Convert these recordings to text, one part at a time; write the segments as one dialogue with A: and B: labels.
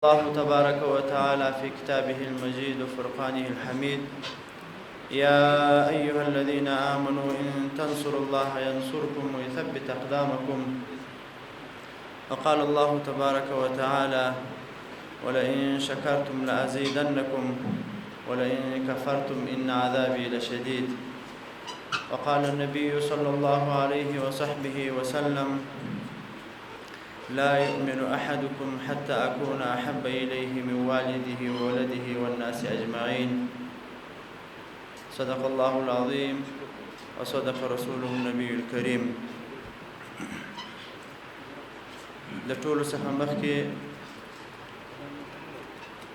A: الله تبارك وتعالى في كتابه المجيد وفرقانه الحميد: يا أيها الذين آمنوا إن تنصروا الله ينصركم ويثبت أقدامكم. وقال الله تبارك وتعالى: ولئن شكرتم لأزيدنكم ولئن كفرتم إن عذابي لشديد. وقال النبي صلى الله عليه وصحبه وسلم: لا يؤمن أحدكم حتى أكون أحب إليه من والده وولده والناس أجمعين. صدق الله العظيم وصدق رسوله النبي الكريم. د ټولو څخه مخکې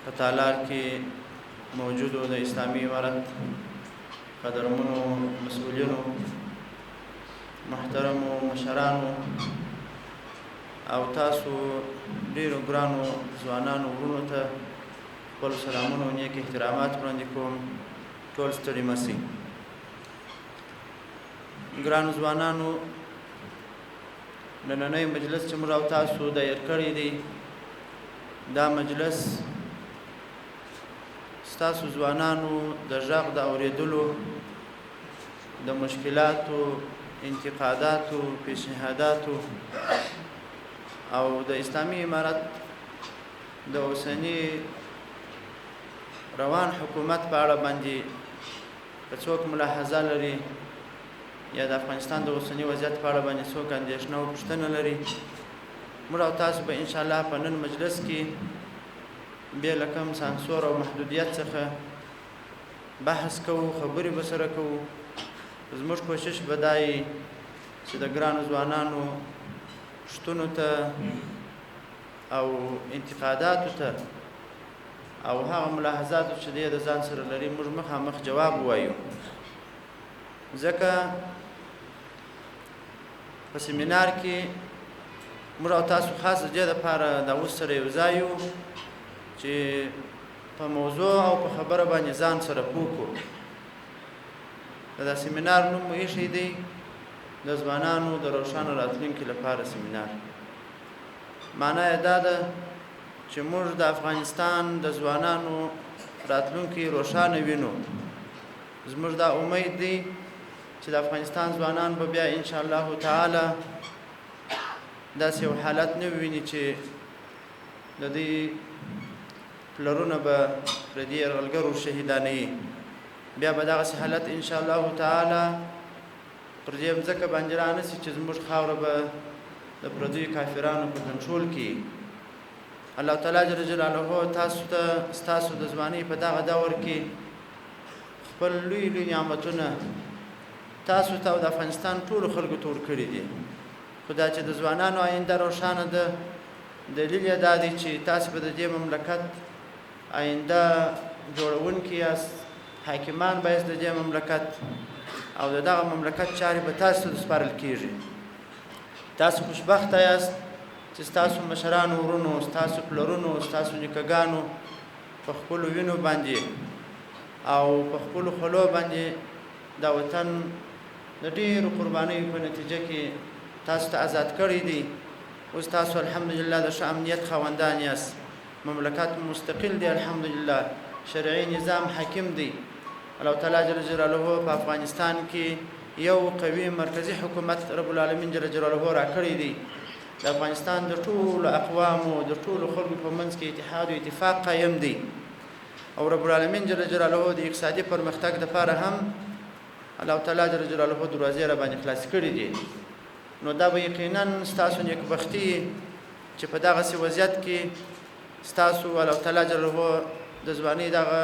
A: په تالار کې موجودو د اسلامي امارت قدرمنو مسؤلینو، محترمو مشرانو او تاسو ډیرو ګرانو ځوانانو ورونو ته خپل سلامونه او نیک احترامات وړاندې کوم. ټول ستړي مه شئ. ګرانو ځوانانو، نننی مجلس چې موږ او تاسو دایر کړی دی، دا مجلس ستاسو ځوانانو د غږ د اورېدلو، د مشکلاتو، انتقاداتو، پیشنهاداتو او د اسلامي امارت د اوسني روان حکومت په اړه باندې که څوک ملاحظه لري یا د افغانستان د اوسني وضعیت په اړه باندې څوک اندېښنه او پوښتنه لري، موږ او تاسو به انشاءالله په نن مجلس کې بې له کوم سانسور او محدودیت څخه بحث کوو، خبرې به سره کوو. زموږ کوشش به دا وي چې د ګرانو ځوانانو پوښتنو ته او انتقاداتو ته او هغه ملاحظاتو چې دی د ځان سره لري، موږ مخامخ جواب ووایو، ځکه په سیمینار کې موږ او تاسو خاص د دې لپاره د اوس سره یو ځای یو چې په موضوع او په خبره باندې ځان سره پوه کړو. دا سیمینار نوم مو ایښی دی د ځوانانو د روښانه راتلونکي لپاره سیمینار. معنا یې دا ده چې موږ د افغانستان د ځوانانو راتلونکي روښانه وینو. زموږ دا امید دی چې د افغانستان ځوانان به بیا ان شاء الله تعالی داسې یو حالت نه وویني چې د دوی پلرونه به پردي یرغلګرو شهیدانوي. بیا به دغسې حالت ان شاء الله تعالی پر دې مځکه باندې را نه سي چې زموږ خاوره به د پردیو کافرانو په کنټرول کې. الله تعالی جل جلاله تاسو ته ستاسو د ځوانۍ په دغه دور کې خپل لوی لوی نعمتونه تاسو ته او د افغانستان ټولو خلکو ته ورکړي دي. خو دا چې د ځوانانو آینده روښانه ده، دلیل یې دا دی چې تاسو به د دې مملکت آینده جوړونکي یاست، حاکمان به یاست د دې مملکت، او د دغه مملکت چارې به تاسو ته سپارل کیږي. تاسو خوشبخته یاست چې ستاسو مشرانو ورونو، ستاسو پلرونو، ستاسو نیکهګانو په خپلو وینو باندې او په خپلو خولو باندې دا وطن د ډېرو قربانیو په نتیجه کې تاسو ته آزاد کړی دی. اوس تاسو الحمدلله د ښه امنیت خاوندان یاست، مملکت مستقل دی الحمدلله، شرعي نظام حاکم دی. الله تعالی جل جلاله په افغانستان کې یو قوي مرکزي حکومت رب العالمین جل جلاله راکړی دی. د افغانستان د ټولو اقوامو د ټولو خلکو په منځ کې اتحاد او اتفاق قایم دی، او رب العالمین جل جلاله د اقتصادي پرمختګ لپاره هم الله تعالی جل جلاله دروازې را باندې خلاص کړې دي. نو دا به یقینا ستاسو نیکبختي چې په دغسې وضعیت کې ستاسو الله تعالی جلاله د ځوانۍ دغه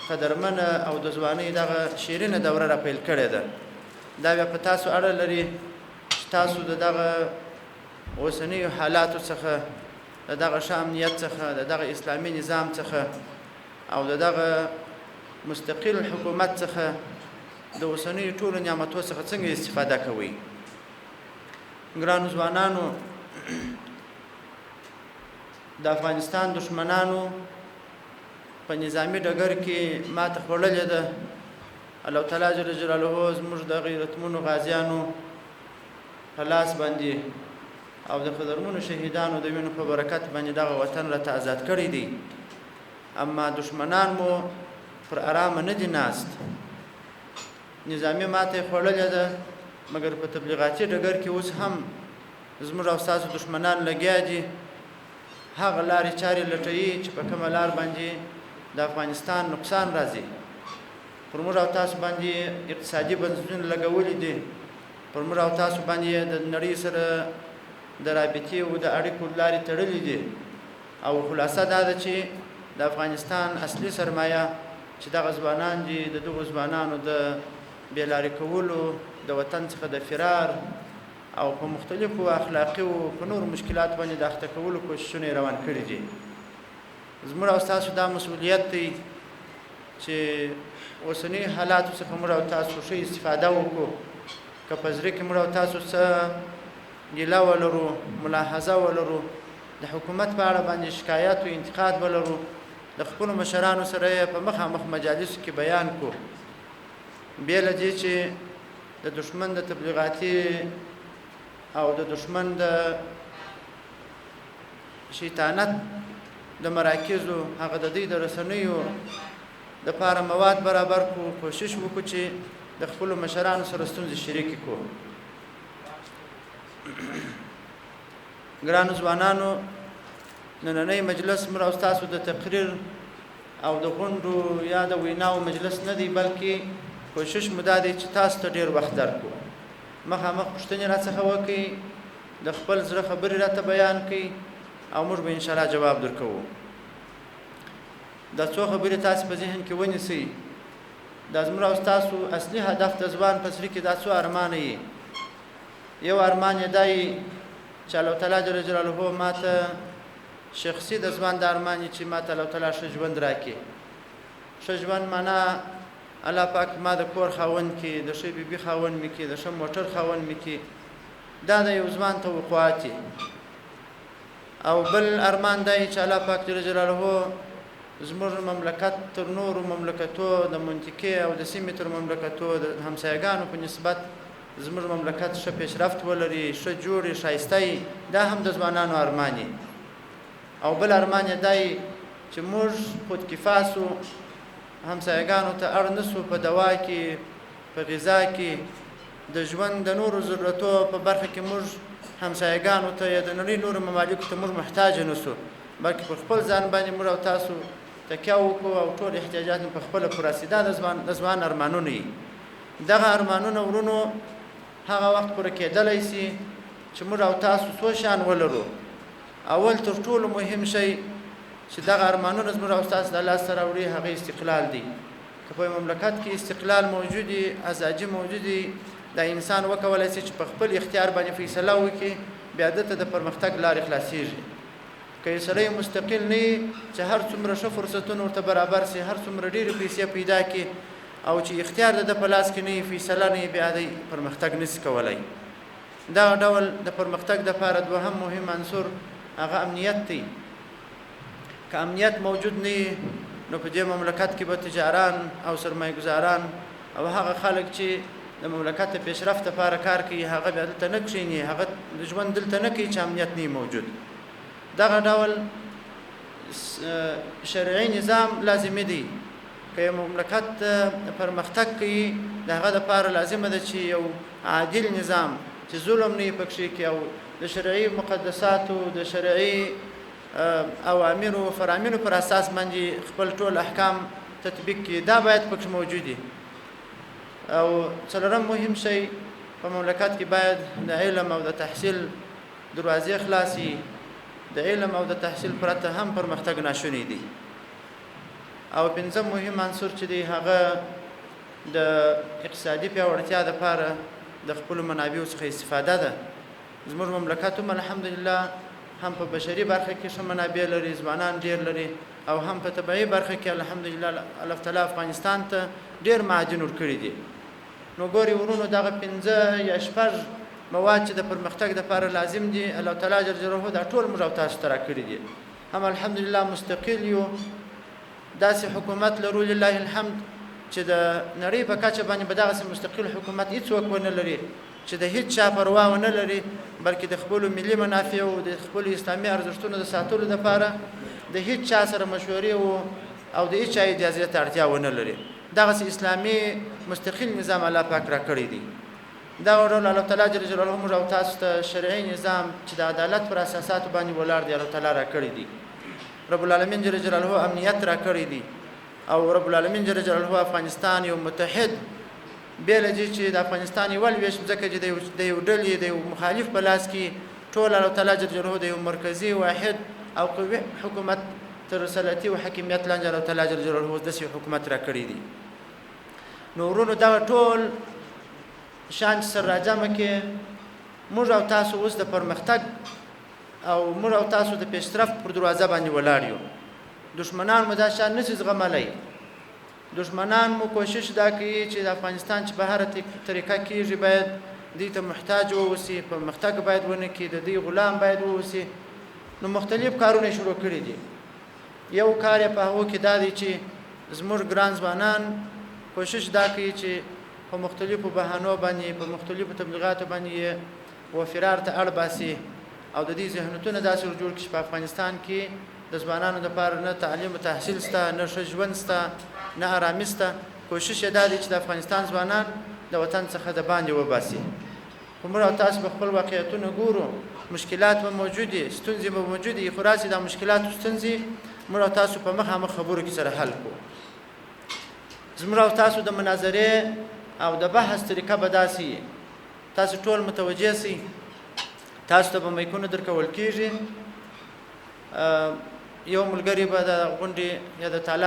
A: قدرمنه او د ځوانۍ دغه شیرینه دوره را پیل کړې ده. دا بیا په تاسو اړه لري چې تاسو د دغه اوسنیو حالاتو څخه، د دغه ښه امنیت څخه، د دغه اسلامي نظام څخه او د دغه مستقل حکومت څخه، د اوسنیو ټولو نعمتو څخه څنګه استفاده کوئ. ګرانو ځوانانو، د افغانستان دښمنانو په نظامي ډګر کې ماته خوړلې ده. الله تعالی جل جلاله زموږ د غیرتمنو غازیانو په لاس باندې او د قدرمنو شهیدانو د وینو په برکت باندې دغه وطن راته آزاد کړی دی. اما دښمنان مو پر ارامه نه دي ناست. نظامي ماته یې خوړلې ده، مګر په تبلیغاتي ډګر کې اوس هم زموږ او ستاسو دښمنان لګیا دي، هغه لارې چارې لټوي چې په کومه لار باندې د افغانستان نقصان راځي. پر موږ او تاسو باندې اقتصادي بندیزونه لګولي دي، پر موږ او تاسو باندې د نړۍ سره د رابطې او د اړیکو لارې تړلې دي. او خلاصه دا ده چې د افغانستان اصلي سرمایه چې دغه ځوانان دي، د دغو ځوانانو د بې لارې کولو، د وطن څخه د فرار او په مختلفو اخلاقي او په نورو مشکلاتو باندې د اخته کولو کوششونه یې روان کړي دي. زموږ او ستاسو دا مسؤلیت دی چې اوسني حالاتو څخه موږ او تاسو ښه استفاده وکړو. که په زړه کې موږ او تاسو څه ګیله ولرو، ملاحظه ولرو، د حکومت په اړه باندې شکایت او انتقاد ولرو، د خپلو مشرانو سره یې په مخامخ مجالسو کې بیان کړو، بې له دې چې د دښمن د تبلیغاتي او د دښمن د شیطانت د مراکزو هغه د دوی د رسنیو د پاره مواد برابر کړو، کوشش وکړو چې د خپلو مشرانو سره ستونزې شریکې کړو. ګرانو ځوانانو، نننی مجلس موږ او ستاسو د تقریر او د غونډو یا د ویناو مجلس نه دی، بلکې کوشش مو دا دی چې تاسو ته ډېر وخت درکړو. مخامخ پوښتنې راڅخه وکړئ، د خپل زړه خبرې راته بیان کړئ او موږ به انشاءالله جواب درکوو. دا څو خبرې تاسو په ذهن کې ونیسئ. دا زموږ او ستاسو اصلي هدف د ځوان په زړه کې دا څو ارمانه یي. یو ارمان یې دا یي چې الله تعالی جل جلاله ما ته شخصي د ځوان د ارمان یي چې ما ته الله تعالی ښه ژوند راکړي. ښه ژوند معنا الله پاک ما د کور خاوند کړي، د ښې بیبي خاوند مې کړي، د ښه موټر خاوند مې کړي. دا د یو ځوان توقعات دي. او بل ارمان دا یي چې الله پاک جل جلاله زموږ مملکت تر نورو مملکتو، د منطقې او د سیمې تر مملکتو، د همسایګانو په نسبت زموږ مملکت ښه پیشرفت ولري، ښه جوړ وي، ښایسته وي. دا هم د ځوانانو ارمان وي. او بل ارمان یې دا وي چې موږ خودکفا سو، همسایګانو ته اړ نه سو، په دوا کې، په غذا کې، د ژوند د نورو ضرورتو په برخه کې موږ همسایګانو ته یا د نړۍ نورو ممالکو ته موږ محتاج نه سو، بلکې پر خپل ځان باندې موږ او تاسو تکیه وکړو او ټول احتیاجات مو په خپله پوره سي. دا د ځوان ارمانونه دي. دغه ارمانونه ورونو هغه وخت پوره کېدلی سي چې موږ او تاسو څو شیان ولرو. اول تر ټولو مهم شی چې دغه ارمانونه زموږ او ستاسو د لاسته راوړي هغه استقلال دی. که په مملکت کې استقلال موجود وي، ازادي موجود وي، دا انسان وکولای سي چې په خپل اختیار باندې فیصله وکړي، بیا ده ته د پرمختګ لارې خلاصیږي. که یو سړی مستقل نه وي، چې هر څومره ښه فرصتونه ورته برابر سي، هر څومره ډېرې پیسې پیدا کړي او چې اختیار د ده په لاس کې نه وي، فیصله نه وي، بیا دی پرمختګ نه سي کولی. دغه ډول د پرمختګ دپاره دوهم مهم عنصر هغه امنیت دی. که امنیت موجود نه وي، نو په دې مملکت کې به تجاران او سرمایه ګزاران او هغه خلک چې د مملکت د پیشرفت لپاره کار کوي، هغه بیا دلته نه کښېني، هغه ژوند دلته نه کوي چې امنیت نه موجود. دغه ډول شرعي نظام لازمي دی. که یو مملکت پرمختګ کوي، د هغه دپاره لازمه ده چې یو عادل نظام چې ظلم نه وي پکښې کې او د شرعي مقدساتو، د شرعي اوامرو فرامینو پر اساس باندې خپل ټول احکام تطبیق کړي، دا باید پکښې موجود وي. او څلورم مهم شی، په مملکت کې باید د علم او د تحصیل دروازې خلاصې. د علم او د تحصیل پرته هم پرمختګ ناشونی دی. او پنځم مهم عنصر چې دی هغه د اقتصادي پیاوړتیا دپاره د خپلو منابعو څخه استفاده ده. زموږ مملکت هم الحمدلله هم په بشري برخه کې ښه منابع لري، ځوانان ډېر لري، او هم په طبیعي برخه کې الحمدلله الله تعالی افغانستان ته ډېر معادن ورکړي دي. نو ګوري ورونو، دغه پنځه یا شپږ مواد چې د پرمختګ دپاره لازم دي، الله تعالی جل جلاله دا ټول موږ او تاسو ته راکړي دي. هم الحمدلله مستقل یو، داسې حکومت لرو لله الحمد چې د نړۍ په کچه باندې به دغسې مستقل حکومت هیڅوک ونه لري. چې د هیڅ چا پروا ونه لري، بلکې د خپلو ملي منافعو، د خپلو اسلامي ارزښتونو د ساتلو دپاره د هیڅ چا سره مشورې او د هیڅ چا اجازې ته اړتیا ونه لري. دغسې اسلامي مستقل نظام الله پاک راکړی دی. دغه ډول الله تعالی جل جلاله موږ او تاسو ته شرعي نظام چې د عدالت پر اساساتو باندې ولاړ دی الله تعالی راکړی دی. رب العالمین جل جلاله امنیت راکړی دی او رب العالمین جل جلاله افغانستان یو متحد، بې له دې چې د افغانستان یوه لوېشت مځکه چې د یو ډلې د یو مخالف په لاس کې ټول الله تعالی جل جلاله د یو مرکزي واحد او قوي حکومت تر سلطي او حاکمیت لاندې الله تعالی جل جلاله داسې حکومت راکړی دی. نو ورونو دغه ټول شان چې سره راجمع کړي، موږ او تاسو اوس د پرمختګ او موږ او تاسو د پیشرفت پر دروازه باندې ولاړ یو. دښمنان مو دا شان نشي زغملی. دښمنان مو کوشش دا کوي چې د افغانستان چې په هره طریقه کېږي باید دوی ته محتاج واوسي، پرمختګ باید ونه کړي، د دوی غلام باید واوسي. نو مختلف کارونه یې شروع کړي دي. یو کار یې په هغو کې دا دی چې زموږ ګران ځوانان کوشش دا کوي چې په مختلفو بهانو باندې، په مختلفو تبلیغاتو باندې یې و فرار ته اړ باسي او د دې ذهنیتونه داسې ور جوړ کړي چې په افغانستان کې د ځوانانو دپاره نه تعلیم و تحصیل شته، نه ښه ژوند شته، نه ارامي شته. کوشش یې دا دی چې د افغانستان ځوانان د وطن څخه د باندې وباسي. خو موږ او تاسو به خپل واقعیتونه ګورو، مشکلات به موجود دي، ستونزې به موجود دي، خو راسئ دا مشکلات او ستونزې موږ او تاسو په مخامخ خبرو کې سره حل کړو. زموږ او تاسو د مناظرې او د بحث طریقه به داسې وي، تاسو ټول متوجه شئ، تاسو ته به میکونه درکول کېږي. یو ملګری به د غونډې یا د تالار